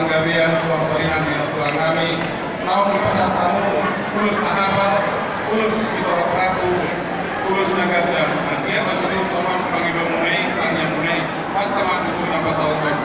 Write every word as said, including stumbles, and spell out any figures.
Gabean suang sarinan di natuang nami, naung dipasahat hamu ulos na hapal, ulos sitorop rambu, ulos na ganjang. Anggiat ma tutu songon pangidoanmuna i, tangiangmuna i, hata ma tutu na pasahaton